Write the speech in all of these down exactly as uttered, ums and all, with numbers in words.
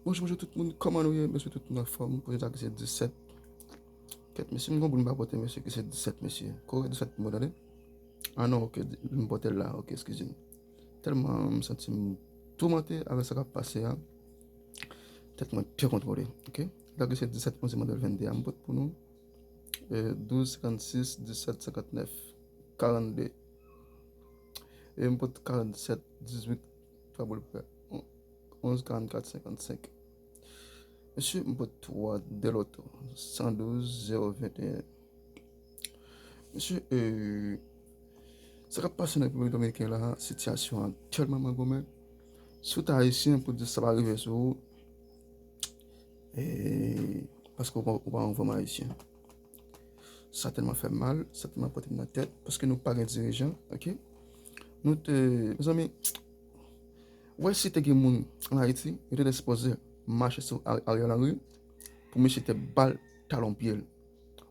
Bonjou, bonjou tout moun, kòman nou ye? Mesye, tout moun anfòm, pou jodi a ki se disèt. Kèt, mesye, m gon boul m pa pote, mesye, ki se disèt, mesye. Kore disèt pou mwen, tande. Ah non, ok, m pote l la, ok, eskize m. Tèlman m santi m toumante avèk sa k ap pase a. Tèt mwen byen kontwole, ok? Jodi a ki se disèt onz mwa de vennde a, m pote pou nou. E, douz, senkannsis, disèt, senkannèf, karannde. E m pote karannsèt, dizuit, twa boul prè. Onz, karannkat, senkannsenk. Mesye, m pote twa de loto, san douz, zewo venteyen. Mesye, e, sa k ap pase nan Repiblik Dominiken la, sitiyasyon an tèlman mangonmen. Si w te ayisyen, pou di sa pa rive sou ou, e, paske w pa, w pa yon vrèman ayisyen. Sa tèlman fè m mal, sa tèlman pote m nan tèt, paske nou pa gen dirijan, ok? Nou te, mezanmi, wè si te gen moun ann Ayiti, yo te dwe sipoze mache sou Ar-, Ariel Henry pou misye te ba l talon pye l.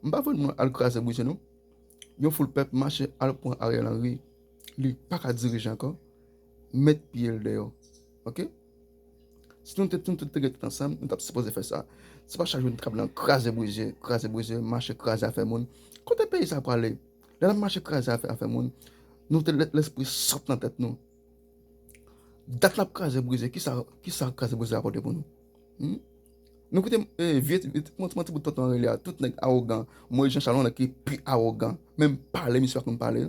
M pa vle nou al kraze brize non. Yon foul pèp mache al pran Ariel Henry, li pa ka dirije ankò, met pye l deyò. Ok? Si nou te, nou tout te gen tèt ansanm, nou t ap sipoze fè sa. Se pa chak jou nou t ap nan kraze brize, kraze brize, mache kraze afè moun. Kote peyi sa prale? Lè n ap mache kraze afè, afè moun, nou te lè, lespri sot nan tèt nou. Dat n ap kraze brize, kisa, kisa kraze brize a pote pou nou? Hmm? Nou koute, eh, vye, vye, manti, manti bout tonton Henry a, tout nèg awogan. Moïse Jean Charles, yon nèg ki pi awogan. Menm pale, misye pa konn pale.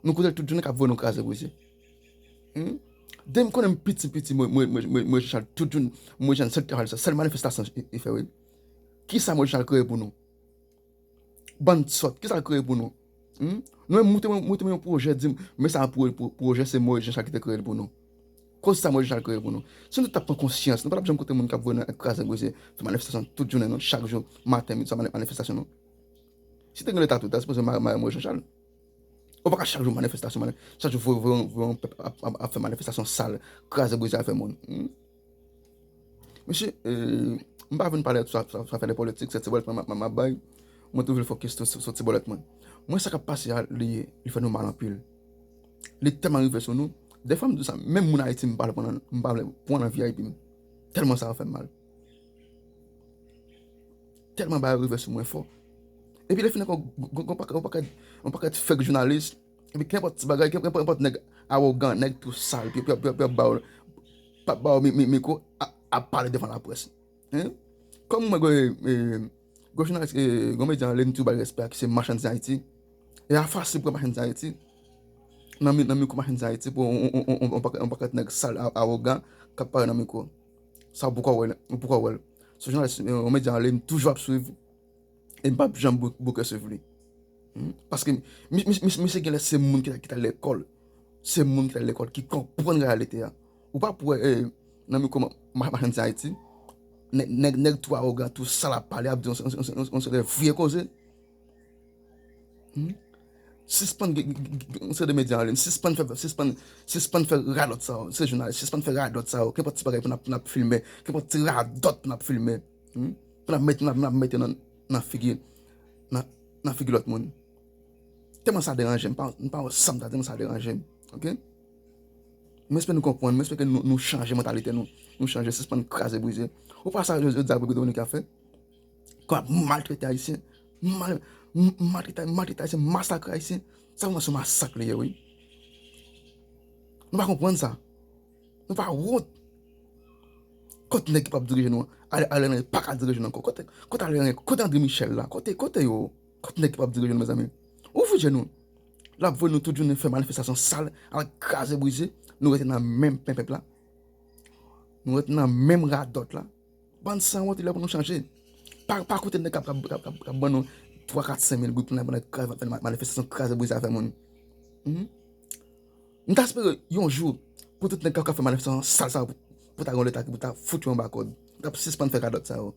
Nou koute l tout jounen k ap voye nou kraze brize. Hmm? Depi m konnen m piti, piti, Mo-, Mo-, Mo-, Mo-, Moïse Jean Charles, tout jounen, Moïse Jean, sèl travay sa, sèl manifestasyon li, li fè, wi. Kisa Moïse Jean Charles kreye pou nou? Bann sòt, kisa l kreye pou nou? Hmm? Nou menm, moute mwen, moute mwen yon pwojè, di m, men sa pwo-, pwo-, pwojè se Moïse Jean Charles ki te kreye l pou nou. Koz sa Moïse Jean Charles kreye pou nou? Si nou t ap pran konsyans, nou pa t ap janm koute moun k ap voye nou kraze brize, fè manifestasyon tout jounen, non, chak jou, maten, midi, swa, mani-, manifestasyon, non. Si te gen leta tout, ta sipoze mare, mare Moïse Jean Charles. Ou pa ka chak jou manifestasyon, mani-, chak jou voye, voye, voye yon pèp ap, ap, ap fè manifestasyon sal, kraze brize afè moun. Hmm? Mesye, eh, m pa vin pale sou, sou, sou afè de politik, se ti bòlèt mwen m ap, m ap bay. Mwen tou vle fokis sou, sou, sou ti bòlèt mwen. Mwen, sa k ap pase a, li, li fè nou mal anpil. Li tèlman rive sou nou. Defwa m di sa, menm moun Ayiti, m pa vle pran nan, m pa vle pran nan V I P m. Tèlman sa fè m mal. Tèlman bagay rive sou mwen fò. Epi lè fini ankò, gon, gon pakèt, gon pakèt, gon pakèt fake jounalis. Epi kenpòt ti bagay, kenpòt, kenpòt nèg awogan, nèg tou sal, pi, pi, pi, pi ap ba w, p ap ba w mi-, mi-, mikwo, a, ap pale devan laprès. Hein? Kòm mwen, gon, eh, gon jounalis, eh, gon medya ann liy, m toujou ba l respè a, ki se Machann Zayiti. E a fasil pou Machann Zayiti. Nan mi-, nan mikwo Machann Zayiti, pou on, on, on, on, on pakèt, on pakèt nèg sal, a, awogan, k ap pale nan mikwo. Sa ou poko wè l, ou poko wè l. Se jounalis, eh, yon medya ann liy, m toujou ap swiv. E m p ap janm bou-, bouke swiv li. Hmm? Paske mi-, mi-, mi-, misye genlè se moun ki t-, ki t al lekòl. Se moun ki t al lekòl, ki konprann reyalite a. Ou p ap wè, eh, nan mikwo Ma-, Ma-, Machann Zayiti, nèg, nèg, nèg tou awogan, tou sal ap pale, ap di yon, yon, yon, yon, yon seri de vye koze. Hmm? Sispann gen, gen, gen, gen yon seri de medya ann liy. Sispann fè, sispann, sispann fè radòt sa yo. Se jounalis, sispann fè radòt sa yo. Kenpòt ti bagay pou n ap, pou n ap filme. Kenpòt ti radòt pou n ap filme. Hmm? Pou n ap mete, n ap, n ap mete nan, nan figi, nan, nan figi lòt moun. Tèlman sa deranje m, m pa, m pa wè sa m ta di, tèlman sa deranje m. Ok? M espere nou konprann, m espere ke nou, nou chanje mantalite nou. Nou chanje, sispann kraze brize. Ou pa sa yo, yo di a Repiblik Dominik ap fè? Kòman maltrete Ayisyen? Mal, m-, maltrete, maltrete Ayisyen, masakre Ayisyen. Sa vrèman se yon masak li ye, wi. Nou pa konprann sa. Nou pa wont. Kot nèg ki p ap dirije nou an? Ale, ale, ale, pa ka dirije nou ankò. Kote, kote ale, ale, kote André Michel la? Kote, kote yo? Kot nèg ki p ap dirije nou, mezanmi? Ouvri je nou. L ap voye nou tout jounen fè manifestasyon sal, al kraze brize. Nou rete nan menm penpèp la. Nou rete nan menm radòt la. Bann sanwont, lè pou nou chanje. Pa, pa koute nèg k ap, k ap, k ap, k ap, k ap ban nou twa, kat, senk mil goud pou n al, pou n al kraze, fè ma-, manifestasyon, kraze brize afè moun. Mhm. M ta espere yon jou pou tout nèg k ap, k ap fè manifestasyon sal sa yo, pou, pou ta gen yon leta ki pou ta fout yo anba kòd. Pou ta sispann fè radòt sa yo.